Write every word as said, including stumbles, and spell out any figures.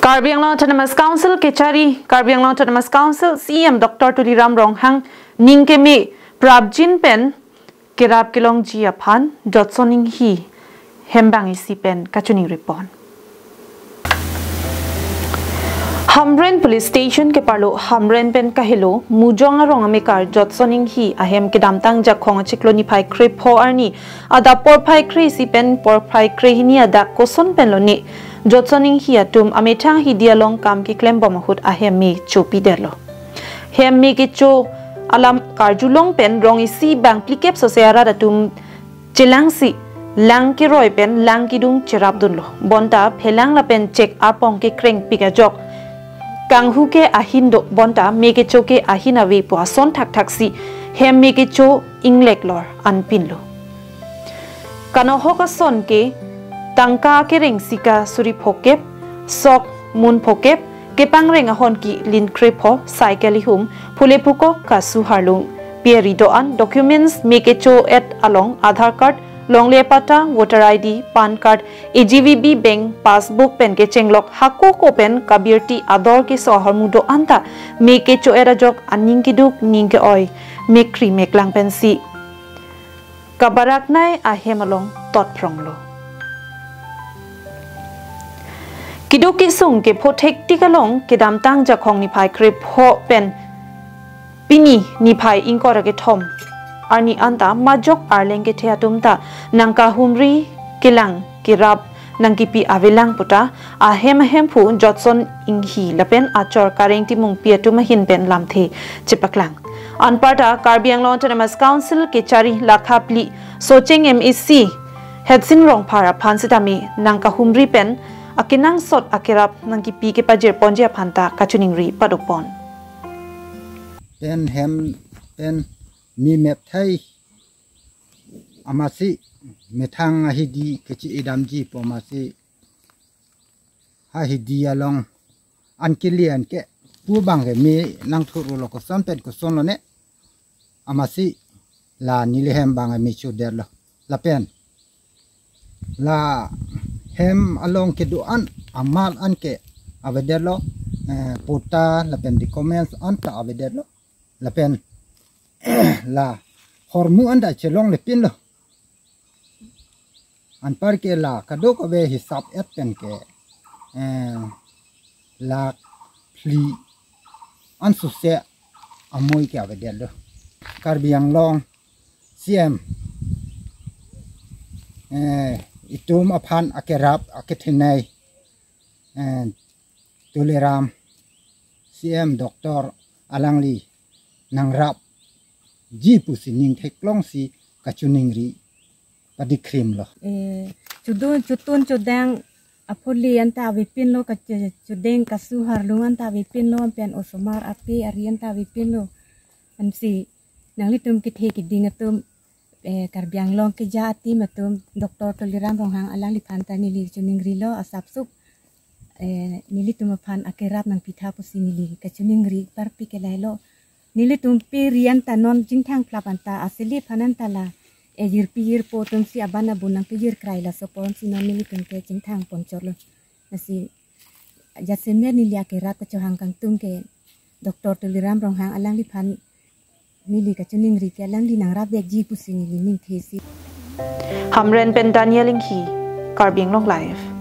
Karbi Anglong Autonomous Council kechari, Karbi Anglong Autonomous Council C E M Doctor Tuliram Ronghang ningkeme prapjin pen kerap kelongji aphan Jotson Inghi hem bang isi pen kachiningri pon. Hamren Police Station keparlo Hamren pen kahelo Mujong arong amekar Jotson Inghi ahem kedamtang Jakhong achiklo niphai krepho arni adap porphai kre-isi pen porphai krehini adak koson pen lone Jotson Inghi atum amethang ahidi along kam keklem bom ahut ahem me chopidetlo. Hem me kecho alam karjulong pen rong isi bang phlikep sose arat atum chelangsi lang keroi pen lang kedung cherapdunlo. Bonta phelang lapen chek apong kekrengpik ajok kanghu ke ahin do, bonta me kecho ke ahin ave pu ason thakthaksi hem me kecho inglek lor anpinlo. Kanohok ason ke tangka kereng sika suri phokep, sok mun phokep, kepangreng ahon ki lin krepho, cycle ihum, phule phukok kasu harlung, peri do-an, documents me kecho-et along Aadhaar card, longle patta, voter I D, PAN card, A G V B bank passbook pen kechenglok hako ko pen kabirti ador keso ahormu do-an ta me kecho-et ajok aning keduk ning ke-oi mekri meklang pensi kabaraknei ahem along totphronglo. Keduk kesung kepho thektik along kedamtang Jakhong niphai krepho pen pini niphai ingkoi ra kethom arni anta majok arleng kethe atum ta nangkahumri kelang kerap nangkipi avelang puta ahem ahemphu Jotson Inghi lapen achor Kareng Timungpi atum ahin pen lamthe chepaklang. Anparta Karbi Anglong Autonomous Council kechari lakha phli Socheng M A C Hetsin Rongphar aphan sitame nangkahumri pen akenangsot akerap nangkipi kepajir ponji aphan ta kachiningri padopon. Pen hem pen mi mep thai amasi methang ahidi kechi idamji po amasi ahidi along an kelian ke pu bang ke mi nangthurlo koson pen koson lone amasi la neli hem bang mi chodetlo lapen la hem along kedo-an amal an ke avedetlo, eh, patta lapen documents an ta avedetlo lapen la hormu an ta chelongle pinlo. Anpar ke la kadokave hisap et pen ke, eh, lakh phli an suse amoi ke avedetlo. Karbi Anglong C M, eh, itum aphan akerap akethenei, eh, Tuliram C M Doctor alangli nangrapji pusi ning theklongsi kachiningri padikrimlo. Eh, chudun chutun chudang aphuli anta avepinlo, kachu-, chudeng kasu harlung anta avepinlo, pen osomar ape ari anta avepinlo. Ansi nanglitum kethe keding atum, eh, Karbi Anglong keja atim atum, Doctor Tuliram Ronghang alangliphan ta neli chiningrilo asapsup, eh, nelitum aphan akerap nangpitha pusi neli kachiningri parpi ke lailo. Nelitum pe rian ta non jingthang plap anta aseli phan anta la, eh, jirpi jirpo atumsi aban abun nangpijir krai, laso ponsi non nelitum ke jingthang ponchotlo. Lasi jasemet neli akerap kachohang kangtung ke Doctor Tuliram Ronghang alangliphan neli kachiningri ke alangli nangrapvekji pusi neli ningthesi. Hamren pen Daniel Inghi, Karbi Anglong Live.